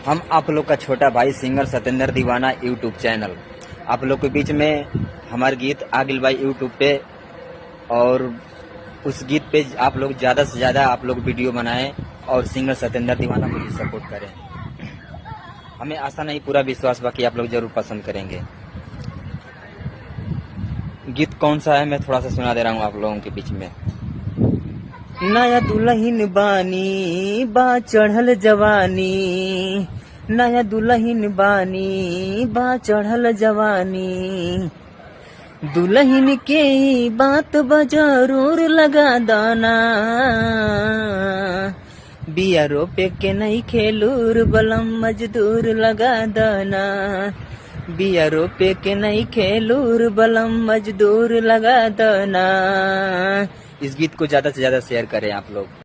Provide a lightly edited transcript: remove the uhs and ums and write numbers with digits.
हम आप लोग का छोटा भाई सिंगर सतेंद्र दीवाना यूट्यूब चैनल आप लोग के बीच में हमारे गीत आ गिल भाई यूट्यूब पे और उस गीत पे आप लोग ज़्यादा से ज़्यादा आप लोग वीडियो बनाएं और सिंगर सतेंद्र दीवाना को भी सपोर्ट करें। हमें आशा नहीं, पूरा विश्वास बाकी आप लोग जरूर पसंद करेंगे। गीत कौन सा है, मैं थोड़ा सा सुना दे रहा हूँ आप लोगों के बीच में। नया दुल्हन बानी बा चढ़ल जवानी, नया दुल्हन बानी बा चढ़ल जवानी, दुल्हन के ई बात बजरूर लगा दाना, बिया रोपे के नहीं खेलूर बलम मजदूर लगा दाना, बिया रोपे के नहीं खेलूर बलम मजदूर लगा दाना। इस गीत को ज्यादा से ज्यादा शेयर करें आप लोग।